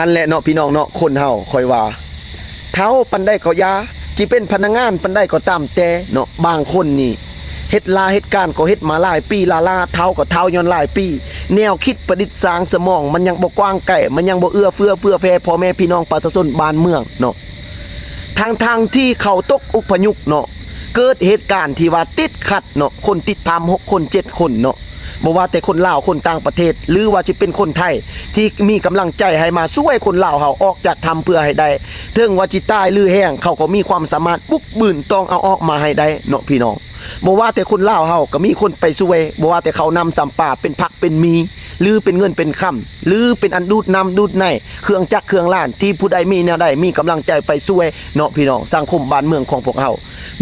ອັນແຫຼະເນາະພີ່ນ້ອງເນາະ ຄົນເຮົາຂ້ອຍວ່າ ເຖົ້າປານໃດກໍຢ່າ ຊິເປັນພະນັກງານປານໃດກໍຕາມແຕ່ເນາະ ບາງຄົນນີ້ເຮັດລາເຮັດການກໍເຮັດມາຫຼາຍປີຫຼ້າໆ ເຖົ້າກໍເຖົ້າຍ້ອນຫຼາຍປີ ແນວຄິດປະດິດສ້າງສະໝອງມັນຍັງບໍ່ກວ້າງໄກ ມັນຍັງບໍ່ເອື້ອເຟື້ອເຜື່ອແຜ່ພໍ່ແມ່ພີ່ນ້ອງປະຊາຊົນບ້ານເມືອງເນາະ ທັງໆທີ່ເຂົາຕົກອຸປະຍຸກເນາະ ເກີດເຫດການທີ່ວ່າຕິດຂັດເນາະ ຄົນຕິດຖ້ຳຫົກຄົນເຈັດຄົນເນາະ ບໍ່ວ່າແຕ່ຄົນລາວ ຄົນຕ່າງປະເທດ ຫຼືວ່າຊິເປັນຄົນໄທ ທີ່ມີກຳລັງໃຈໃຫ້ມາຊ່ວຍຄົນລາວເຮົາອອກຈາກຖ້ຳເພື່ອໃຫ້ໄດ້ ເຖິງວ່າຊິຕາຍຫຼືແຫ້ງ ເຂົາກໍມີຄວາມສາມາດບຸກບືນຕ້ອງເອົາອອກມາໃຫ້ໄດ້ເນາະພີ່ນ້ອງ ບໍ່ວ່າແຕ່ຄົນລາວເຮົາກໍມີຄົນໄປຊ່ວຍ ບໍ່ວ່າແຕ່ເຂົ້ານ້ຳຊຳປາ ເປັນຜັກເປັນໝີ່ ຫຼືເປັນເງິນເປັນຄຳ ຫຼືເປັນອັນດູດນ້ຳດູດໃນ ເຄື່ອງຈັກເຄື່ອງລານ ທີ່ຜູ້ໃດມີແນວໃດ ມີກຳລັງໃຈໄປຊ່ວຍເນາະພີ່ນ້ອງ ສັງຄົມບ້ານເມືອງຂອງພວກເຮົາ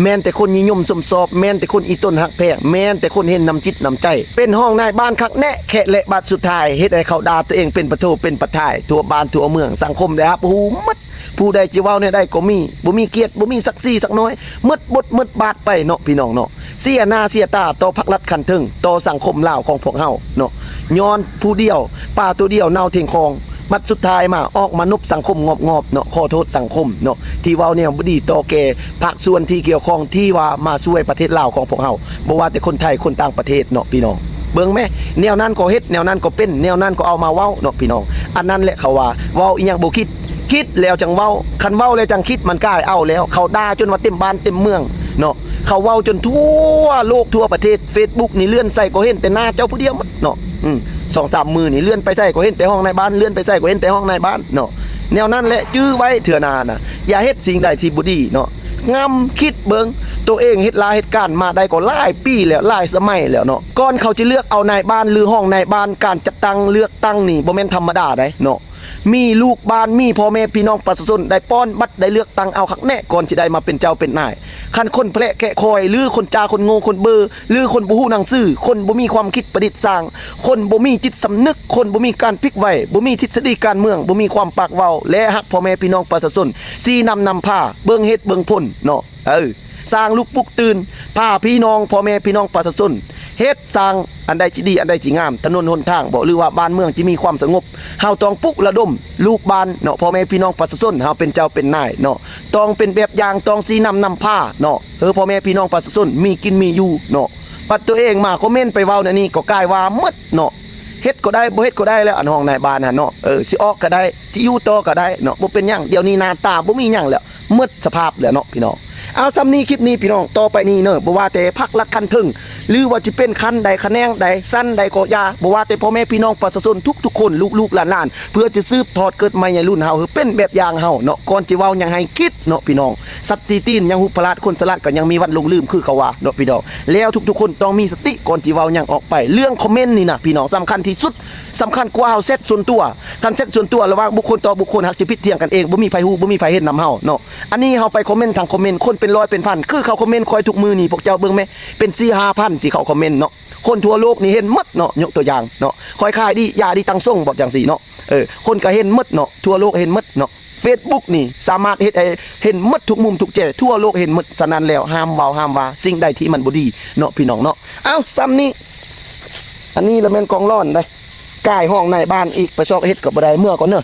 ແມ່ນແຕ່ຄົນນິຍົມຊົມຊອບ ແມ່ນແຕ່ຄົນອີ່ຕົນຮັກແພງ ແມ່ນແຕ່ຄົນເຫັນນ້ຳຈິດນ້ຳໃຈ ເປັນຮອງນາຍບ້ານຄັກແນະແຄະແລະ ບັດສຸດທ້າຍເຮັດໃຫ້ເຂົາດ່າຕົວເອງເປັນປະໂທເປັນປະທາຍ ທົ່ວບ້ານທົ່ວເມືອງ ສັງຄົມໄດ້ຮັບຮູ້ໝົດ ຜູ້ໃດຈະເວົ້າແນວໃດກໍມີ ບໍ່ມີກຽດ ບໍ່ມີສັກສີສັກໜ້ອຍ ໝົດບົດໝົດບາດໄປເນາະພີ່ນ້ອງເນາະ ເສຍໜ້າເສຍຕາຕໍ່ພັກລັດຂັ້ນເທິງ ຕໍ່ສັງຄົມລາວຂອງພວກເຮົາເນາະ ຍ້ອນຜູ້ດຽວ ປາໂຕດຽວເນົ່າເທັງຄອງ ບັດສຸດທ້າຍມາອອກມານົບສັງຄົມງອບໆເນາະ ຂໍໂທດສັງຄົມເນາະ ທີ່ເວົ້າແນວບໍ່ດີຕໍ່ແກ່ພາກສ່ວນທີ່ກ່ຽວຂ້ອງ ທີ່ວ່າມາຊ່ວຍປະເທດລາວຂອງພວກເຮົາ ບໍ່ວ່າແຕ່ຄົນໄທຄົນຕ່າງປະເທດເນາະພີ່ນ້ອງ ເບິ່ງແມ ແນວນັ້ນກໍເຮັດ ແນວນັ້ນກໍເປັນ ແນວນັ້ນກໍເອົາມາເວົ້າເນາະພີ່ນ້ອງ ອັນນັ້ນແຫຼະເຂົາວ່າ ເວົ້າອີ່ຫຍັງບໍ່ຄິດ ຄິດແລ້ວຈັ່ງເວົ້າ ຄັນເວົ້າແລ້ວຈັ່ງຄິດ ມັນກາຍເອົາແລ້ວ ເຂົາດ່າຈົນວ່າເຕັມບ້ານເຕັມເມືອງເນາະ ເຂົາເວົ້າຈົນທົ່ວໂລກທົ່ວປະເທດ ເຟສບຸກນີ້ເລື່ອນໃສ່ກໍເຫັນແຕ່ໜ້າເຈົ້າຜູ້ດຽວໝົດເນາະ ອືມ ສອງສາມມື້ນີ້ເລື່ອນໄປໃສກໍເຫັນແຕ່ຮອງນາຍບ້ານ ເລື່ອນໄປໃສກໍເຫັນແຕ່ຮອງນາຍບ້ານເນາະ ແນວນັ້ນແຫຼະ ຈື່ໄວ້ເທື່ອໜ້ານະ ຢ່າເຮັດສິ່ງໃດທີ່ບໍ່ດີເນາະ ງຳຄິດເບິ່ງ ໂຕເອງເຮັດລາເຮັດການມາໄດ້ກໍຫຼາຍປີແລ້ວ ຫຼາຍສະໄໝແລ້ວເນາະ ກ່ອນເຂົາຈະເລືອກເອົານາຍບ້ານ ຫຼືຮອງນາຍບ້ານ ການຈັດຕັ້ງເລືອກຕັ້ງນີ້ບໍ່ແມ່ນທຳມະດາໃດເນາະ ມີລູກບ້ານ ມີພໍ່ແມ່ພີ່ນ້ອງປະຊາຊົນໄດ້ປ້ອນບັດ ໄດ້ເລືອກຕັ້ງເອົາຄັກແນ່ ກ່ອນຊິໄດ້ມາເປັນເຈົ້າເປັນນາຍ. ຄັນຄົນແພະແຄະຄອຍ ຫຼື ຄົນຈ້າ ຄົນໂງ່ ຄົນເບີ ຫຼື ຄົນບໍ່ຮູ້ໜັງສື ຄົນບໍ່ມີຄວາມຄິດປະດິດສ້າງ, ຄົນບໍ່ມີຈິດສຳນຶກ, ຄົນບໍ່ມີການພິກໄຫວ, ບໍ່ມີທິດສະດີການເມືອງ, ບໍ່ມີຄວາມປາກເວົ້າ ແລະ ຮັກພໍ່ແມ່ພີ່ນ້ອງປະຊາຊົນ, ຊີ້ນຳນຳພາ, ເບິ່ງເຫດເບິ່ງຜົນເນາະ. ເອີ ສ້າງລຸກປຸກຕື່ນ ພາພີ່ນ້ອງ ພໍ່ແມ່ພີ່ນ້ອງປະຊາຊົນ ເຮັດສ້າງອັນໃດທີ່ດີ ອັນໃດທີ່ງາມ ຖະໜົນຫົນທາງບໍ ຫຼືວ່າບ້ານເມືອງທີ່ມີຄວາມສະຫງົບ ເຮົາຕ້ອງປຸກລະດົມລູກບ້ານເນາະ ພໍ່ແມ່ພີ່ນ້ອງປະຊາຊົນ ເຮົາເປັນເຈົ້າເປັນນາຍເນາະ ຕ້ອງເປັນແບບຢ່າງ ຕ້ອງຊີ້ນຳນຳພາເນາະ ເອີ ພໍ່ແມ່ພີ່ນ້ອງປະຊາຊົນມີກິນມີຢູ່ເນາະ ບັດຕົວເອງມາຄອມເມັນໄປເວົ້າແນວນີ້ ກໍກາຍວ່າໝົດເນາະ ເຮັດກໍໄດ້ ບໍ່ເຮັດກໍໄດ້ແລ້ວ ອັນຮອງນາຍບ້ານຫັ້ນເນາະ ເອີ ຊິອອກກໍໄດ້ ຊິຢູ່ຕໍ່ກໍໄດ້ເນາະ ບໍ່ເປັນຫຍັງ ດຽວນີ້ໜ້າຕາບໍ່ມີຫຍັງແລ້ວ ໝົດສະພາບແລ້ວເນາະພີ່ນ້ອງ. ເອົາ ສ່ຳນີ້ຄລິບນີ້ພີ່ນ້ອງ ຕໍ່ໄປນີ້ເນີ ບໍ່ວ່າແຕ່ພັກລັດຂັ້ນເທິງ ຫຼືວ່າຈະເປັນຂັ້ນໃດຂະແໜງໃດຊັ້ນໃດກໍຢ່າ ບໍ່ວ່າແຕ່ພໍ່ແມ່ພີ່ນ້ອງປະຊາຊົນທຸກໆຄົນ ລູກໆຫຼານໆ ເພື່ອຈະສືບທອດເກີດໃໝ່ໃຫຍ່ລຸ້ນເຮົາ ເອີ ເປັນແບບຢ່າງເຮົາເນາະ ກ່ອນຈະເວົ້າຫຍັງໃຫ້ຄິດເນາະພີ່ນ້ອງ ສັດສີ່ຕີນຍັງຫຸບພະລາດ ຄົນສະຫຼາດກໍຍັງມີວັນຫຼົງລືມ ຄືເຂົາວ່າເນາະພີ່ນ້ອງ ແລ້ວທຸກໆຄົນຕ້ອງມີສະຕິ ກ່ອນຈະເວົ້າຫຍັງອອກໄປ ເລື່ອງຄອມເມັນນີ້ນະພີ່ນ້ອງ ສຳຄັນທີ່ສຸດ ສຳຄັນກວ່າເຮົາແຊັດສ່ວນຕົວ ຄັນແຊັດສ່ວນຕົວລະຫວ່າງບຸກຄົນຕໍ່ບຸກຄົນ ຫາກຈະຜິດຖຽງກັນເອງ ບໍ່ມີໃຜຮູ້ ບໍ່ມີໃຜເຫັນນຳເຮົາເນາະ ອັນນີ້ເຮົາໄປຄອມເມັນທາງຄອມເມັນ ຄົນເປັນຮ້ອຍເປັນພັນ ຄືເຂົາຄອມເມັນຂ້ອຍທຸກມື້ນີ້ ພວກເຈົ້າເບິ່ງແມ ເປັນສີ່ຫ້າພັນ ທີ່ເຂົາຄອມເມັນເນາະ ຄົນທົ່ວໂລກນີ້ເຫັນໝົດເນາະ ຍົກຕົວຢ່າງເນາະ ຂ້ອຍຂາຍດີ ຢາດີຕັງຊົງ ບອກຈັ່ງຊີ້ເນາະ ເອີ ຄົນກໍເຫັນໝົດເນາະ ທົ່ວໂລກເຫັນໝົດເນາະ ເຟສບຸກນີ້ສາມາດເຮັດໃຫ້ເຫັນໝົດທຸກມຸມທຸກແຈ ທົ່ວໂລກເຫັນໝົດ ສະນັ້ນແລ້ວ ຫ້າມເວົ້າຫ້າມວ່າ ສິ່ງໃດທີ່ມັນບໍ່ດີເນາະ ພີ່ນ້ອງເນາະ ເອົ້າ ສ່ຳນີ້ ອັນນີ້ລະແມ່ນກອງຫຼອນໃດ ກາຍຫ້ອງນາຍບ້ານອີກ ໄປຊອກເຮັດກໍບໍ່ໄດ້ ເມືອກ່ອນເນີ.